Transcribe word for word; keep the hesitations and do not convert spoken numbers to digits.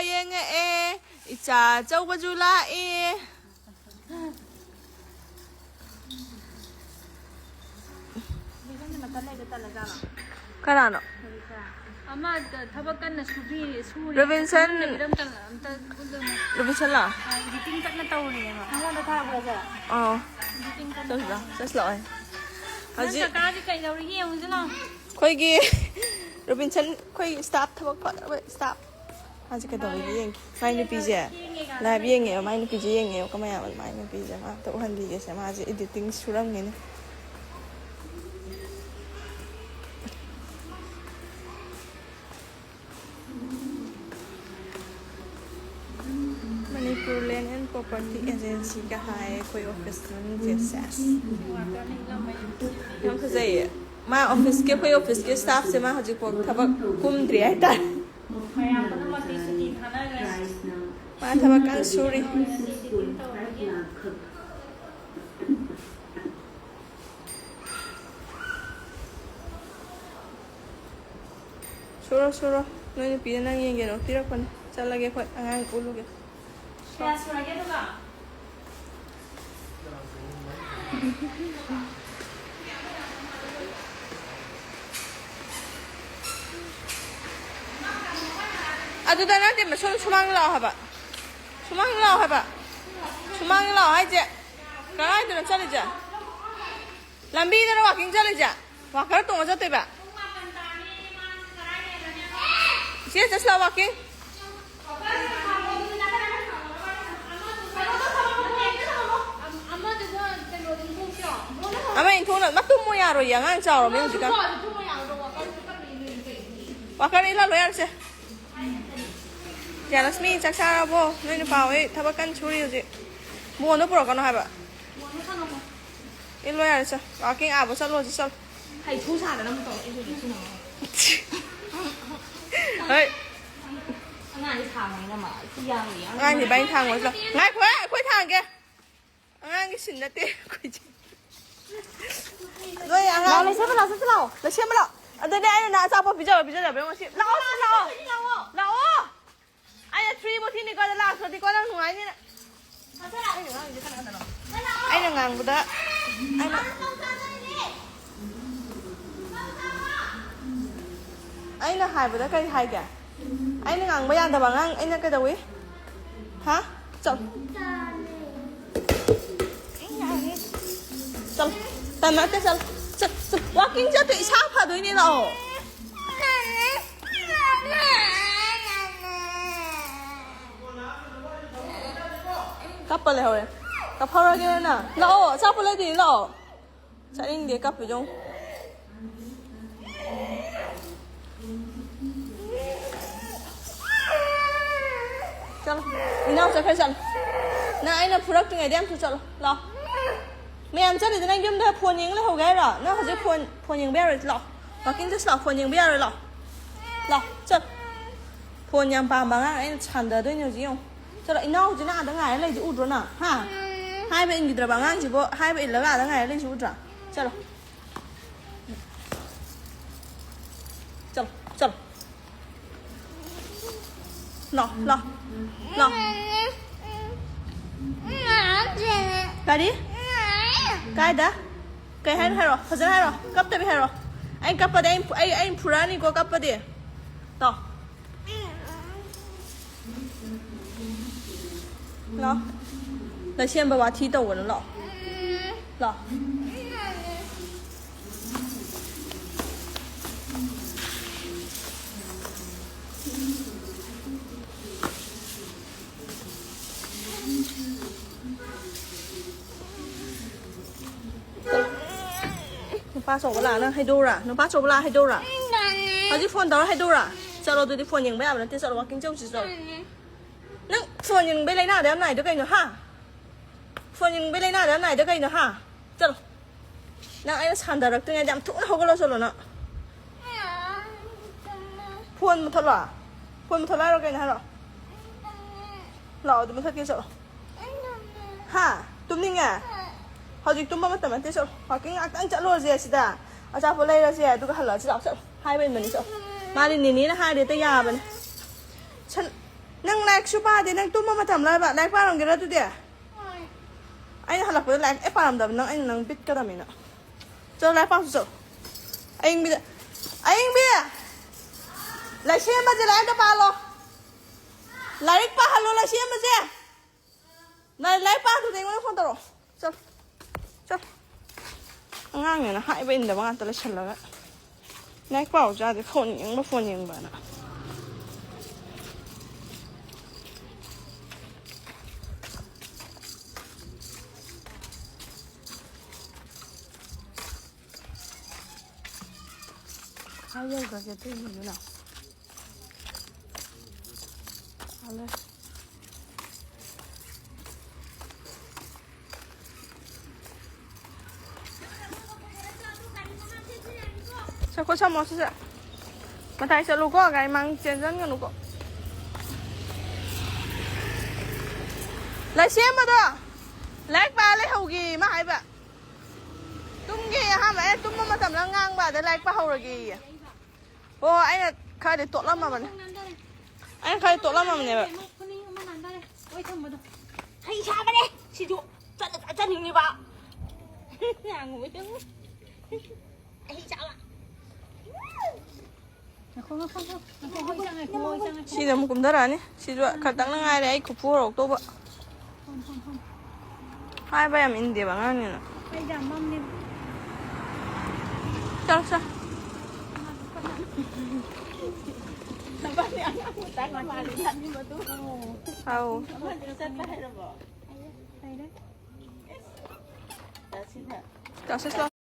ꯌꯦꯡꯉꯛꯑꯦ꯫ ꯏꯆꯥ ꯑꯆꯧꯕꯁꯨ ꯂꯥꯛꯑꯦ꯫ ꯀꯅꯥꯅꯣ? ꯑꯃ ꯊꯕꯛ ꯀꯟꯅ ꯁꯨꯕꯤ ꯁꯨꯔꯤ꯫ ꯔꯣꯕꯤꯟꯁꯟ꯫ ꯁꯨꯍꯟꯗꯕꯤꯗ ꯑꯝꯇ ꯑꯝꯇ ꯎꯠꯂꯨꯅꯦ꯫ ꯔꯣꯕꯤꯟꯁꯟꯂꯣ? ꯑ, editing ꯀꯟꯅ ꯇꯧꯔꯤꯑꯕ꯫ ꯅꯪꯉꯣꯟꯗ ꯊꯥꯕ꯭ꯔꯣꯁꯦ? ꯑꯥ꯫ Editing ꯀꯟꯅ ꯆꯠꯁꯤꯂꯥꯎ, ꯇꯧꯔꯤ꯫ ꯆꯠꯁꯤꯂꯥꯎ, ꯑꯩ꯫ ꯅꯪ ꯍꯧꯖꯤꯛ ꯀꯀꯥꯁꯦ ꯀꯩꯗꯧꯔꯤꯒꯦ ꯌꯦꯡꯉꯨꯁꯤ ꯂꯥꯎ꯫ ꯑꯩꯈꯣꯏꯒꯤ ꯔꯣꯕꯤꯟꯁꯟ, ꯑꯩꯈꯣꯏꯒꯤ staff, ꯊꯕꯛ ꯐꯅꯕ staff꯫ ꯃꯥꯁꯦ ꯀꯩꯗꯧꯔꯤꯒꯦ ꯌꯦꯡꯒꯦ꯫ ꯃꯥꯏ ꯅꯨꯄꯤꯁꯦ live ꯌꯦꯡꯉꯦꯕ, ꯃꯥꯏ ꯅꯨꯄꯤꯁꯦ ꯌꯦꯡꯉꯦꯕ, ꯀꯃꯥꯏꯅ ꯃꯥꯏ ꯅꯨꯄꯤꯁꯦ꯫ ꯃꯥ ꯑꯝꯇ ꯎꯍꯟꯕꯤꯒꯦꯁꯦ, ꯃꯥꯁꯦ editing ꯁꯨꯔꯝꯒꯤꯅꯤ꯫ Manipur Land and Property Agency ꯀ ꯍꯥꯏ ꯑꯩꯈꯣꯏ office ꯃꯅꯨꯡꯁꯦ꯫ ꯁꯦꯁ꯫ ꯌꯥꯝ ꯐꯖꯩꯌꯦ꯫ ꯃꯥ office ꯀꯤ, ꯑꯩꯈꯣꯏ office ꯀꯤ staff ꯁꯦ ꯃꯥ ꯍꯧꯖꯤꯛꯐꯥꯎ ꯊꯕꯛ ꯀꯨꯝꯗ꯭ꯔꯤ ꯍꯥꯏꯇꯥꯔꯦ꯫ ꯃꯌꯥꯝ ꯄꯨꯝꯅꯃꯛꯇꯤ ꯁꯨꯇꯤ ꯊꯥꯅꯈ꯭ꯔꯦ꯫ ꯃꯥ ꯊꯕꯛ ꯀꯟꯅ ꯁꯨꯔꯤ꯫ ꯁꯨꯔꯣ, ꯁꯨꯔꯣ꯫ ꯅꯣꯏ ꯅꯨꯄꯤꯅ ꯅꯪ ꯌꯦꯡꯒꯦꯅ ꯄꯤꯔꯛꯄꯅꯦ꯫ ꯆꯠꯂꯒꯦ ꯑꯩꯈꯣꯏ, ꯑꯉꯥꯡ ꯎꯠꯂꯨꯒꯦ꯫ ꯀꯌꯥ ꯁꯨꯔꯒꯦ ꯑꯗꯨꯒ? ꯑꯗꯨꯗ ꯅꯠꯇꯦ, ꯁꯨꯝ ꯁꯨꯃꯥꯡꯗ ꯂꯥꯛꯑꯣ ꯍꯥꯏꯕ꯫ ꯁꯨꯃꯥꯡꯗ ꯂꯥꯛꯑꯣ ꯍꯥꯏꯕ꯫ ꯁꯨꯃꯥꯡꯗ ꯂꯥꯛꯑꯣ ꯍꯥꯏꯁꯦ ꯀꯗꯥꯏꯗꯅꯣ ꯆꯠꯂꯤꯁꯦ? ꯂꯝꯕꯤꯗꯔꯣ walking ꯆꯠꯂꯤꯁꯦ? Walker ꯇꯣꯡꯉ ꯆꯠꯇꯣꯏꯕ? ꯏꯆꯦ, ꯆꯠꯁꯤ ꯂꯥꯛꯑꯣ walking꯫ ꯑꯃ ꯏꯟꯊꯣꯛꯅ-, ꯃꯥ ꯇꯨꯝꯃꯣ ꯌꯥꯔꯣꯏꯌꯦ, ꯑꯉꯥꯡ ꯆꯥꯎꯔꯕꯅꯤ ꯍꯧꯖꯤꯛꯀꯥꯟ꯫ Walker ꯏꯜꯍꯜꯂꯣ ꯌꯥꯔꯦꯁꯦ꯫ ꯖꯌꯂꯛꯁꯃꯤ, ꯆꯥꯛ ꯆꯥꯔꯕꯣ? ꯅꯣꯏ ꯅꯨꯄꯥ ꯍꯣꯏ ꯊꯕꯛ ꯀꯟꯅ ꯁꯨꯔꯤ ꯍꯧꯖꯤꯛ꯫ ꯕꯣꯟꯗꯣ ꯄꯨꯔꯛꯀꯅꯣ ꯍꯥꯏꯕ꯫ ꯏꯜꯂꯣ ꯌꯥꯔꯦ, ꯆꯠ꯫ Walking ꯑꯥꯕꯧ ꯆꯠꯂꯣ ꯍꯧꯖꯤꯛ, ꯆꯠꯂꯣ꯫ ꯍꯩꯊꯨ ꯁꯥꯗꯅ ꯑꯃꯨꯛ ꯇꯧꯔꯛꯏꯗꯨꯗꯤ ꯁꯤꯅ ꯑꯃꯨꯛ꯫ ꯍꯣꯏ꯫ ꯑꯉꯥꯡꯗꯤ ꯊꯥꯡꯉꯣꯏꯅ ꯃꯥ ꯁꯤ ꯌꯥꯔꯣꯏ, ꯌꯥꯔꯣꯏ꯫ ꯑꯉꯥꯡꯗꯤ ꯏꯕꯥꯅꯤ ꯊꯥꯡꯉꯣꯏ, ꯆꯠꯂꯣ꯫ ꯉꯥꯏꯈꯣꯍꯦ, ꯑꯩꯈꯣꯏ ꯊꯥꯡꯒꯦ꯫ ꯑꯉꯥꯡꯒꯤ ꯁꯤꯟ ꯅꯠꯇꯦ ꯑꯩꯈꯣꯏꯁꯦ꯫ ꯅꯣꯏ ꯑꯉꯥꯡ ꯂꯥꯛꯑꯣ, ꯂꯩꯁꯦꯝꯕ ꯂꯥꯛꯑꯣ, ꯆꯠꯁꯤ ꯂꯥꯛꯑꯣ꯫ ꯂꯩꯁꯦꯝꯕ ꯂꯥꯛꯑꯣ꯫ ꯑꯗꯨꯅꯦ ꯑꯩꯅ ꯅꯍꯥꯟ ꯑꯆꯥꯄꯣꯠ ꯄꯤꯖꯕ, ꯄꯤꯖꯗꯕ꯭ꯔꯥ ꯌꯦꯡꯉꯣ ꯁꯤ꯫ ꯂꯥꯛꯑꯣ ꯁꯤ ꯂꯥꯛꯑꯣ꯫ ꯂꯥꯛꯑꯣ꯫ ꯑꯩꯅ ꯉꯥꯡꯕꯗ ꯑꯩꯅ ꯑꯩꯅ ꯍꯥꯏꯕꯗ ꯀꯔꯤ ꯍꯥꯏꯒꯦ? ꯑꯩꯅ ꯉꯥꯡꯕ ꯌꯥꯗꯕ ꯑꯉꯥꯡ ꯑꯩꯅ ꯀꯩꯗꯧꯏ? ꯍꯥ? ꯆꯠꯂꯣ꯫ ꯆꯠꯂꯣ꯫ ꯇꯟ ꯅꯠꯇꯦ, ꯆꯠꯂꯣ꯫ ꯆꯠ-, ꯆꯠ-, walking ꯆꯠꯇꯣꯏ ꯏꯁꯥ ꯐꯗꯣꯏꯅꯦ, ꯂꯥꯛꯑꯣ꯫ ꯀꯞꯄ ꯂꯩꯍꯧꯔꯦ꯫ ꯀꯞꯍꯧꯔꯒꯦ ꯅꯪ꯫ ꯂꯥꯛꯑꯣ, ꯑꯆꯥꯄꯣꯠ ꯂꯩꯗꯣꯏꯅꯦ, ꯂꯥꯛꯑꯣ꯫ ꯆꯠꯅꯤꯡꯗꯦ ꯀꯞꯄꯤꯗꯣ꯫ ꯆꯠꯂꯣ꯫ ꯏꯅꯥꯎ ꯆꯠꯈ꯭ꯔꯦ, ꯆꯠꯂꯣ꯫ ꯅꯪ ꯑꯩꯅ ꯐꯨꯔꯛꯇ꯭ꯔꯤꯉꯩꯗ ꯌꯥꯝ ꯊꯨ ꯆꯠꯂꯣ꯫ ꯂꯥꯛꯑꯣ꯫ ꯃꯌꯥꯝ ꯆꯠꯂꯤꯗ ꯅꯪ ꯌꯨꯝꯗ ꯐꯣꯟ ꯌꯦꯡ ꯂꯩꯍꯧꯒꯦ ꯍꯥꯏꯔꯣ? ꯅꯪ ꯍꯧꯖꯤꯛ ꯐꯣꯟ, ꯐꯣꯟ ꯌꯦꯡꯕ ꯌꯥꯔꯣꯏ꯫ ꯂꯥꯛꯑꯣ꯫ Walking ꯆꯠꯁꯤ ꯂꯥꯛꯑꯣ꯫ ꯐꯣꯟ ꯌꯦꯡꯕ ꯌꯥꯔꯣꯏ꯫ ꯂꯥꯛꯑꯣ꯫ ꯂꯥꯛꯑꯣ꯫ ꯆꯠꯂꯣ꯫ ꯐꯣꯟ ꯌꯥꯝ ꯄꯥꯝꯕ ꯑꯉꯥꯡ ꯑꯩꯅ ꯁꯥꯟꯗꯗꯣꯏꯅꯦ ꯍꯧꯖꯤꯛ ꯌꯦꯡꯉꯣ꯫ ꯆꯠꯂꯣ, ꯏꯅꯥꯎꯁꯤꯅ ꯑꯥꯗ ꯉꯥꯏꯔ ꯂꯩꯁꯤ ꯎꯗ꯭ꯔꯣ ꯅꯪ? ꯍꯥ? ꯍꯥꯏꯕ ꯏꯟꯈꯤꯗ꯭ꯔꯕ ꯑꯉꯥꯡꯁꯤꯕꯣ? ꯍꯥꯏꯕ ꯏꯜꯂꯒ ꯑꯥꯗ ꯉꯥꯏꯔ ꯂꯩꯁꯤ ꯎꯗ꯭ꯔꯥ? ꯆꯠꯂꯣ꯫ ꯆꯠꯂꯣ, ꯆꯠꯂꯣ꯫ ꯂꯥꯛꯑꯣ, ꯂꯥꯛꯑꯣ꯫ ꯂꯥꯛꯑꯣ꯫ ꯀꯔꯤ? ꯀꯥꯏꯗ? ꯀꯩ ꯍꯥꯏꯅꯣ ꯍꯥꯏꯔꯣ? ꯐꯖꯅ ꯍꯥꯏꯔꯣ꯫ ꯀꯞꯇꯕꯤ ꯍꯥꯏꯔꯣ꯫ ꯑꯩ ꯀꯞꯄꯗꯤ ꯑꯩ, ꯑꯩ, ꯑꯩ ꯐꯨꯔꯛꯑꯅꯤꯀꯣ ꯀꯞꯄꯗꯤ꯫ ꯂꯥꯛꯑꯣ꯫ ꯂꯥꯛꯑꯣ꯫ ꯂꯩꯁꯦꯝꯕ ꯋꯥꯊꯤ ꯇꯧꯒꯅꯨ, ꯂꯥꯛꯑꯣ꯫ ꯂꯥꯛꯑꯣ꯫ ꯅꯨꯄꯥ ꯑꯆꯧꯕ ꯂꯥꯛꯑ ꯅꯪ ꯍꯩꯗꯣꯛꯎꯔꯥ? ꯅꯨꯄꯥ ꯑꯆꯧꯕ ꯂꯥꯛꯑ ꯍꯩꯗꯣꯛꯎꯔꯥ? ꯍꯧꯖꯤꯛ ꯐꯣꯟ ꯇꯧꯔ ꯍꯩꯗꯣꯛꯎꯔꯥ? ꯆꯠꯂꯣ, ꯑꯗꯨꯗꯤ ꯐꯣꯟ ꯌꯦꯡꯕ ꯌꯥꯕ ꯅꯠꯇꯦ꯫ ꯆꯠꯂꯣ, walking ꯆꯧꯁꯤ, ꯆꯠꯂꯣ꯫ ꯅꯪ ꯐꯣꯟ ꯌꯦꯡꯕꯩ ꯂꯥꯏꯅꯥꯗ ꯌꯥꯝ ꯅꯥꯏꯗꯣ ꯀꯩꯅꯣ, ꯍꯥ? ꯐꯣꯟ ꯌꯦꯡꯕꯩ ꯂꯥꯏꯅꯥꯗ ꯌꯥꯝ ꯅꯥꯏꯗꯣ ꯀꯩꯅꯣ, ꯍꯥ? ꯆꯠꯂꯣ꯫ ꯅꯪ ꯑꯩꯅ ꯁꯥꯟꯗꯔꯛꯇ꯭ꯔꯤꯉꯩꯗ ꯌꯥꯝ ꯊꯨꯅ ꯍꯧꯒꯠꯂꯣ, ꯆꯠꯂꯣ ꯅꯪ꯫ ꯐꯣꯟ ꯃꯨꯊꯠꯂꯣ? ꯐꯣꯟ ꯃꯨꯊꯠꯂꯣ ꯍꯥꯏꯔꯣ, ꯀꯩꯅꯣ ꯍꯥꯏꯔꯣ? ꯂꯥꯛꯑꯣ, ꯑꯗꯨ ꯃꯨꯊꯠꯀꯦ, ꯆꯠꯂꯣ꯫ ꯍꯥ? ꯇꯨꯝꯅꯤꯡꯉꯦ? ꯍꯧꯖꯤꯛ ꯇꯨꯝꯕ ꯃꯇꯝ ꯅꯠꯇꯦ, ꯆꯠꯂꯣ꯫ Walking ꯉꯥꯛꯇꯪ ꯆꯠꯂꯨꯔꯁꯦ ꯁꯤꯗ꯫ ꯑꯆꯥꯄꯣꯠ ꯂꯩꯔꯁꯦ, ꯑꯗꯨꯒ ꯍꯜꯂꯛꯑꯁꯤ, ꯂꯥꯛꯑꯣ, ꯆꯠꯂꯣ꯫ ꯍꯥꯏꯕ ꯏꯟꯕꯅꯤ, ꯆꯠꯂꯣ꯫ ꯃꯥꯗꯤ ꯅꯦꯅꯦꯅ ꯍꯥꯏꯔꯗꯤ ꯍꯦꯛꯇ ꯌꯥꯕꯅꯦ꯫ ꯁꯟ-, ꯅꯪ ꯂꯥꯏꯔꯤꯛꯁꯨ ꯄꯥꯗꯦ꯫ ꯅꯪ ꯇꯨꯝꯕ ꯃꯇꯝꯂꯕ? ꯂꯥꯏꯔꯤꯛ ꯄꯥꯔꯝꯒꯦꯔꯥ ꯑꯗꯨꯗꯤ? ꯑꯩꯅ ꯍꯜꯂꯛꯄꯗ ꯂꯥꯏꯔꯤꯛ ꯑꯦ ꯄꯥꯔꯝꯗꯕ ꯅꯪ ꯑꯩꯅ ꯅꯪ ꯕꯤꯠꯀꯗꯕꯅꯤꯅ꯫ ꯆꯠꯂꯣ, ꯂꯥꯏꯔꯤꯛ ꯄꯥꯎ ꯆꯠꯂꯣ꯫ ꯑꯌꯤꯡꯕꯤꯗ, ꯑꯌꯤꯡꯕꯤ! ꯂꯥꯏꯁꯦꯝꯕꯁꯦ ꯂꯥꯏꯔꯤꯛ ꯑꯝꯇ ꯄꯥꯍꯜꯂꯣ꯫ ꯂꯥꯏꯔꯤꯛ ꯄꯥꯍꯜꯂꯣ ꯂꯥꯏꯁꯦꯝꯕꯁꯦ꯫ ꯅꯪ ꯂꯥꯏꯔꯤꯛ ꯄꯥꯗꯨꯗ ꯑꯩꯉꯣꯟꯗ ꯐꯣꯟ ꯇꯧꯔꯛꯑꯣ꯫ ꯆꯠꯂꯣ꯫ ꯆꯠꯂꯣ꯫ ꯑꯉꯥꯡꯅꯦꯅ ꯍꯥꯏꯕ ꯏꯟꯗꯕ ꯉꯥꯛꯇ ꯂꯩꯁꯜꯂꯒ꯫ ꯂꯥꯏꯔꯤꯛ ꯄꯥꯎ ꯆꯥꯗꯦ꯫ ꯐꯣꯟ ꯌꯦꯡꯕ, ꯐꯣꯟ ꯌꯦꯡꯕꯅ꯫ ꯀꯥꯏ ꯌꯧꯈ꯭ꯔꯒꯦ ꯑꯇꯩꯁꯤꯡꯗꯨꯅ? ꯑꯥ ꯂꯩ꯫ ꯁꯦ, ꯈꯨꯠ ꯁꯝꯃꯣ ꯁꯤꯁꯦ꯫ ꯃꯇꯥꯏ ꯆꯠꯂꯨꯀꯣ, ꯒꯥꯔꯤ ꯃꯥꯡ ꯆꯦꯟꯖꯟꯒꯅꯨꯀꯣ꯫ ꯂꯩꯁꯦꯝꯕꯗꯣ ꯂꯥꯏꯔꯤꯛ ꯄꯥ ꯂꯩꯍꯧꯒꯦ ꯃꯥ ꯍꯥꯏꯕ꯫ ꯇꯨꯝꯒꯦ ꯑꯍꯥꯟꯕ ꯑꯩꯅ ꯇꯨꯝꯕ ꯃꯇꯝꯗ ꯉꯥꯡꯕ ꯑꯗ ꯂꯥꯏꯔꯤꯛ ꯄꯥꯍꯧꯔꯒꯦꯌꯦ꯫ ꯍꯣ, ꯑꯩꯅ ꯈꯔꯗꯤ ꯇꯣꯠꯂꯝꯃꯕꯅꯦ꯫ ꯑꯩꯅ ꯈꯔꯗꯤ ꯇꯣꯠꯂꯝꯃꯕꯅꯦꯕ꯫ ꯃꯈꯨꯅꯤꯡ ꯑꯃ ꯅꯥꯟꯊꯔꯦ꯫ ꯑꯣꯏ ꯊꯝꯕꯗꯣ꯫ ꯍꯩ ꯁꯥꯕꯅꯦ ꯁꯤꯁꯨ꯫ ꯆꯠꯂ ꯆꯠꯆꯅꯤꯡꯉꯤꯕ꯫ ꯉꯥꯡꯉꯨꯕꯩ ꯆꯪꯉꯨ꯫ ꯍꯩ ꯆꯥꯕ꯫ ꯉꯥꯏꯈꯣ, ꯉꯥꯏꯈꯣ, ꯉꯥꯏꯈꯣ꯫ ꯉꯥꯏꯈꯣ, ꯉꯥꯏꯈꯣ, ꯉꯥꯏꯈꯣ, ꯉꯥꯏꯈꯣ꯫ ꯁꯤꯗ ꯑꯃꯨꯛ ꯀꯨꯝꯊꯔꯛꯑꯅꯤ꯫ ꯁꯤꯁꯨ ꯈꯛꯇꯪꯅ ꯉꯥꯏꯔꯦ ꯑꯩ ꯈꯨꯐꯨ ꯍꯧꯔꯛꯇꯧꯕ꯫ ꯐꯝ, ꯐꯝ, ꯐꯝ꯫ ꯍꯥꯏꯕ ꯌꯥꯝ ꯏꯟꯗꯦꯕ ꯑꯉꯥꯡꯅꯤꯅ꯫ ꯑꯩ ꯌꯥꯝ ꯃꯝꯃꯦ꯫ ꯆꯠꯂꯣ, ꯆꯠꯂꯣ꯫ ꯅꯕꯥꯅꯤ ꯑꯉꯥꯡ ꯃꯆꯥꯒ ꯃꯥꯜꯂꯤ, ꯅꯥꯅꯤꯃꯗꯨ꯫ ꯑꯧ꯫ ꯑꯃꯗꯨ ꯆꯠꯄ ꯍꯩꯔꯕꯣ? ꯍꯩꯔꯦ꯫ ꯆꯠꯁꯤꯅ꯫ ꯆꯠꯁꯤ, ꯆꯠꯂꯣ꯫